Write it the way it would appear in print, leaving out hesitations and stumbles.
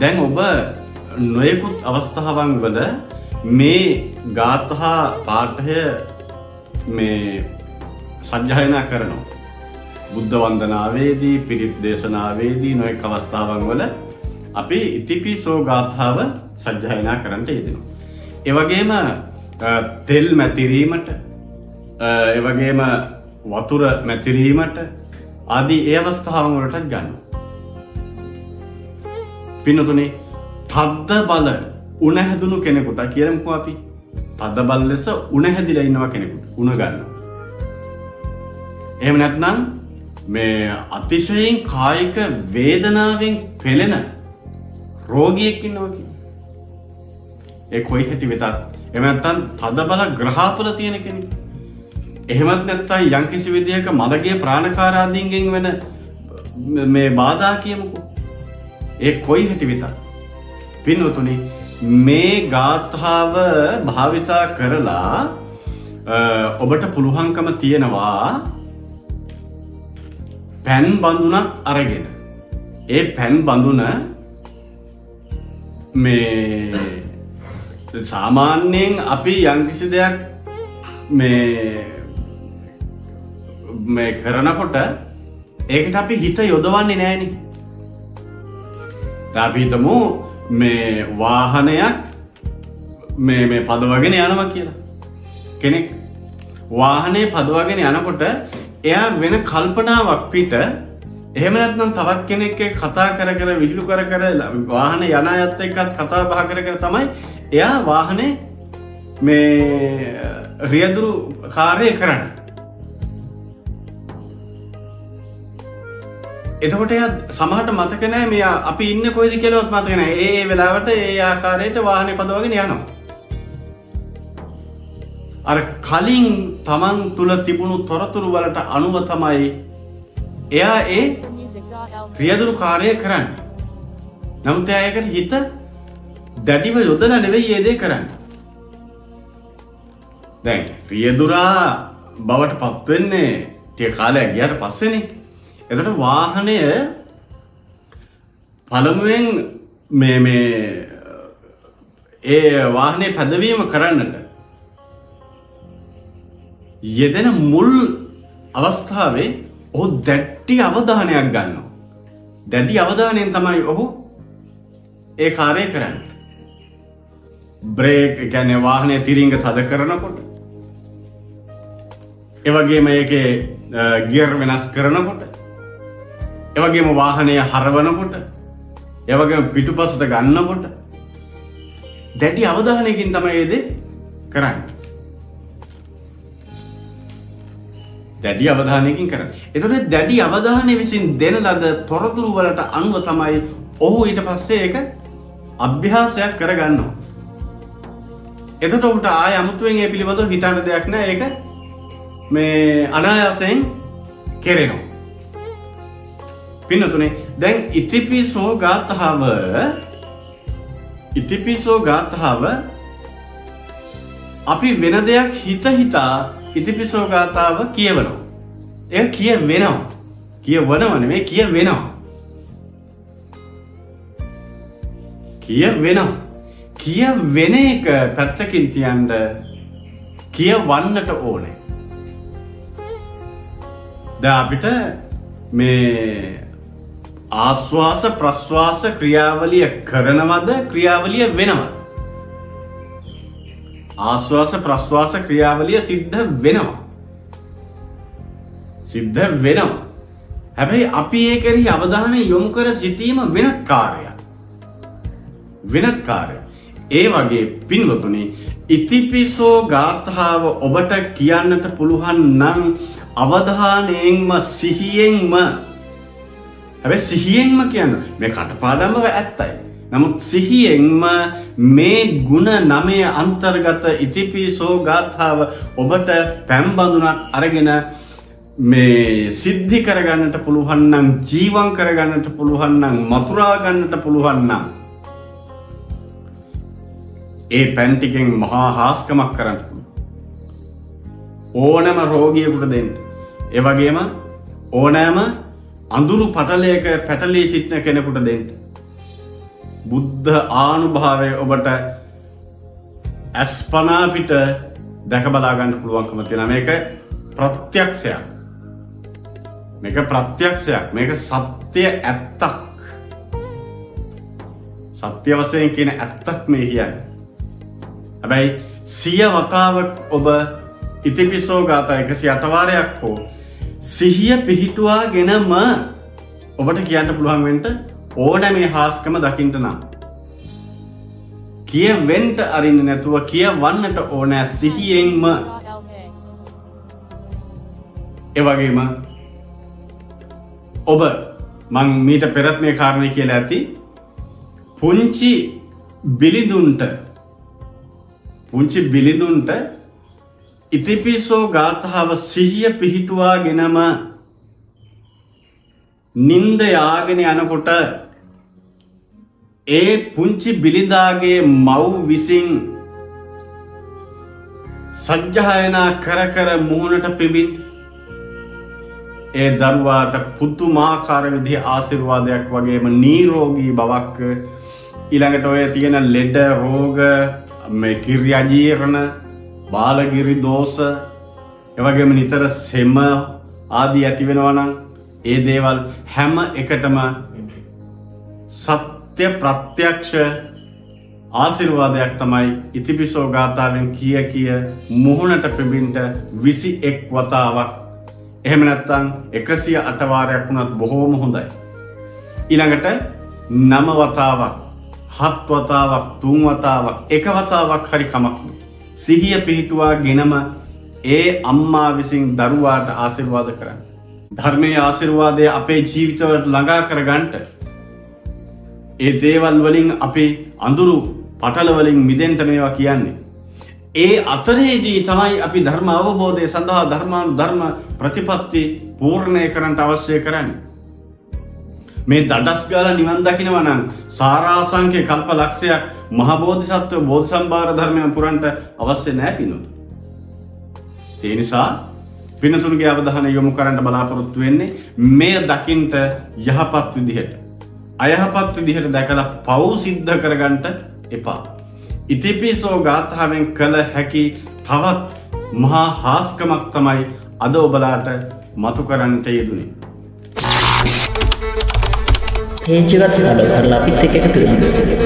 දැන් ඔබ නොයෙකුත් අවස්ථාවන් වල මේ ගාථා පාඨය මේ සජ්ජායනා කරනවා. බුද්ධ වන්දනාවේදී, පිරිත් දේශනාවේදී නොයෙක් අවස්ථාවන් වල අපි ඉතිපිසෝ ගාථාව සජ්ජායනා කරන්නට යෙදෙනවා. ඒ වගේම තෙල් මැතිරීමට, ඒ වගේම වතුර මැතිරීමට ආදී ඒ අවස්ථාවන් වලටත් ගන්නවා. පින්නතුනේ, තද්ද බල උණ හැදුණු කෙනෙකුට කියමුකෝ, අපි තද්ද බල ලෙස උණ හැදිලා ඉන්නවා කෙනෙකුට උණ ගන්නවා. එහෙම නැත්නම් මේ අතිශයින් කායික වේදනාවෙන් පෙළෙන රෝගියෙක් ඉන්නවා කියන්නේ. ඒ කොයි හැටි වෙතත්, එහෙම නැත්නම් තද බල ග්‍රහපල තියෙන කෙනෙක්. එහෙමත් නැත්නම් යම්කිසි විදියක මලගිය ප්‍රාණකාරාදීන්ගෙන් වෙන මේ බාධා කියමුකෝ. ඒ කොයි හැටි වෙතත් පින්වතුනි, මේ ගාථාව භාවිතා කරලා ඔබට පුළුවන්කම තියෙනවා පැන් බඳුනක් අරගෙන ඒ පැන් බඳුන මේ සාමාන්‍යයෙන් අපි යම්කිසි දෙයක් මේ මේ කරනකොට ඒකට අපි හිත යොදවන්නේ නෑනේ. දැන් අපි හිතමු මේ වාහනයක් මේ මේ පදවගෙන යනවා කියලා. කෙනෙක් වාහනේ පදවගෙන යනකොට එයා වෙන කල්පනාවක් පිට, එහෙම නැත්නම් තවත් කෙනෙක් එක්ක කතා කර කර, විහිළු කර කර, වාහනේ යන අයත් එක්කත් කතා බහ කර කර තමයි එයා වාහනේ මේ රියදුරු කාර්යය කරන්නේ. එතකොට එයා සමහරට මතක නෑ මෙයා අපි ඉන්නේ කොහෙද කියලාවත් මතක නෑ. ඒ ඒ වෙලාවට ඒ ආකාරයට වාහනේ පදවගෙන යනවා. අර කලින් තමන් තුල තිබුණු තොරතුරු වලට අනුව තමයි එයා ඒ රියදුරු කාර්යය කරන්නේ. නමුත් එයා ඒකට හිත දැඩිව යොදලා නෙවෙයි ඒ දේ කරන්නේ. දැන් රියදුරා බවට පත් වෙන්නේ ටික කාලයක් ගියාට පස්සේනේ. එතකොට වාහනය පළමුවෙන් මේ මේ ඒ වාහනේ පැදවීම කරන්නට යෙදෙන මුල් අවස්ථාවේ ඔහු දැඩි අවධානයක් ගන්නවා. දැඩි අවධානයෙන් තමයි ඔහු ඒ කාර්යය කරන්නේ. බ්‍රේක්, ඒ කියන්නේ වාහනේ තිරිංග තද කරනකොට, ඒ වගේම ඒකේ ගියර් වෙනස් කරනකොට, ඒ වගේම වාහනය හරවනකොට, ඒ වගේම පිටුපසට ගන්නකොට දැඩි අවධානයකින් තමයි ඒ දේ කරන්නේ. දැඩි අවධානයකින් කරන්නේ. එතකොට දැඩි අවධානය විසින් දෙන ලද තොරතුරු වලට අනුව තමයි ඔහු ඊට පස්සේ ඒක අභ්‍යාසයක් කරගන්නවා. එතකොට ඔහුට ආය අමුතුවෙන් ඒ පිළිබඳව හිතන්න දෙයක් නෑ. ඒක මේ අනායාසයෙන් කෙරෙනවා. පින්නතුනේ, දැන් ඉතිපිසෝ ගාථාව, ඉතිපිසෝ ගාථාව අපි වෙන දෙයක් හිත හිතා ඉතිපිසෝ ගාථාව කියවනවා. ඒක කියවෙනවා. කියවනව නෙමෙයි, කියවෙනවා. කියවෙනවා. කියවෙන එක පැත්තකින් තියන්න කියවන්නට ඕනේ. දැන් අපිට මේ ආස්වාස ප්‍රස්වාස ක්‍රියාවලිය කරනවද, ක්‍රියාවලිය වෙනවද? ආස්වාස ප්‍රස්වාස ක්‍රියාවලිය සිද්ධ වෙනවා. සිද්ධ වෙනවා. හැබැයි අපි ඒ කෙරෙහි අවධානය යොමු කර සිටීම වෙනත් කාර්යයක්. වෙනත් කාර්යයක්. ඒ වගේ පින්වතුනි, ඉතිපිසෝ ගාථාව ඔබට කියන්නට පුළුවන් නම් අවධානයෙන්ම, සිහියෙන්ම, හැබැයි සිහියෙන්ම කියන්න මේ කටපාඩම්ව ඇත්තයි. නමුත් සිහියෙන්ම මේ ගුණ නමය අන්තර්ගත ඉතිපිසෝ ගාථාව ඔබට පැන් බඳුනක් අරගෙන මේ සිද්ධි කරගන්නට පුළුවන් නම්, ජීවන් කරගන්නට පුළුවන් නම්, මතුරා ගන්නට පුළුවන් නම්, ඒ පැන් ටිකෙන් මහා හාස්කමක් කරන්න පුළුවන්. ඕනෑම රෝගියෙකුට දෙන්න. ඒ වගේම ඕනෑම අඳුරු පටලයක පැටලී සිටින කෙනෙකුට දෙන්න. බුද්ධ ආනුභාවය ඔබට අස්පනා පිට දැක බලා ගන්න පුළුවන්කම තියෙනවා. මේක ප්‍රත්‍යක්ෂයක්. මේක ප්‍රත්‍යක්ෂයක්. මේක සත්‍ය ඇත්තක්. සත්‍ය වශයෙන් කියන ඇත්තක් මේ කියන්නේ. හැබැයි 100 වතාවක් ඔබ ඉතිපිසෝ ගාථා 108 වාරයක් හෝ සිහිය පිහිටුවාගෙනම ඔබට කියන්න පුළුවන් වෙන්න ඕන මේ හාස්කම දකින්න නම්. කියවෙන්න අරින්න නැතුව කියවන්නට ඕන සිහියෙන්ම. ඒ වගේම ඔබ මං මීට පෙරත් මේ කාරණේ කියලා ඇති, පුංචි බිලිඳුන්ට ඉතිපිසෝ ගාථාව සිහිය පිහිටුවාගෙනම නින්ද යාගෙන යනකොට ඒ පුංචි බිලිඳාගේ මව් විසින් සජ්ජායනා කර කර මුහුණට පිඹින් ඒ දරුවාට පුදුමාකාර විදිහේ ආශිර්වාදයක් වගේම නිරෝගී බවක්, ඊළඟට ඔය තියෙන ලෙඩ රෝග, මේ කිරි අජීර්ණ, බාලගිරි දෝෂ, ඒ වගේම නිතර සෙම ආදී ඇති වෙනවා නම් ඒ දේවල් හැම එකටම සත්‍ය ප්‍රත්‍යක්ෂ ආශිර්වාදයක් තමයි ඉතිපිසෝ ගාථාවෙන් කිය කිය මුහුණට පිඹින්ට 21 වතාවක්, එහෙම නැත්නම් 108 වාරයක් වුණත් බොහෝම හොඳයි. ඊළඟට 9 වතාවක්, 7 වතාවක්, 3 වතාවක්, එක වතාවක් හරි කමක් නෑ. සිහිය පිහිටුවාගෙනම ඒ අම්මා විසින් දරුවාට ආශිර්වාද කරන්න. ධර්මයේ ආශිර්වාදය අපේ ජීවිතවලට ළඟා කරගන්නට, ඒ දේවල් වලින් අපි අඳුරු පටල වලින් මිදෙන්න මේවා කියන්නේ. ඒ අතරේදී තමයි අපි ධර්ම අවබෝධය සඳහා ධර්මානුධර්ම ප්‍රතිපත්ති පූර්ණය කරන්නට අවශ්‍ය කරන්නේ. මේ දඩස් ගාලා නිවන් දකිනවා නම් සාරාසංඛ්‍ය කල්ප ලක්ෂයක් මහ බෝධිසත්ව බෝධි සම්භාර ධර්මයන් පුරන්නට අවශ්‍ය නෑ පින්වතුනි. ඒ නිසා පින්තුන්ගේ අවධානය යොමු කරන්න බලාපොරොත්තු වෙන්නේ මෙය දකින්ට යහපත් විදිහට. අයහපත් විදිහට දැකලා පව් සිද්ධ කරගන්නට එපා. ඉතිපිසෝ ගාථාවෙන් කළ හැකි තවත් මහා හාස්කමක් තමයි අද ඔබලාට මතු කරන්නට යෙදුනේ. පේජ් එකත් ෆලෝ කරලා අපිත් එක්ක එකතු වෙන්න.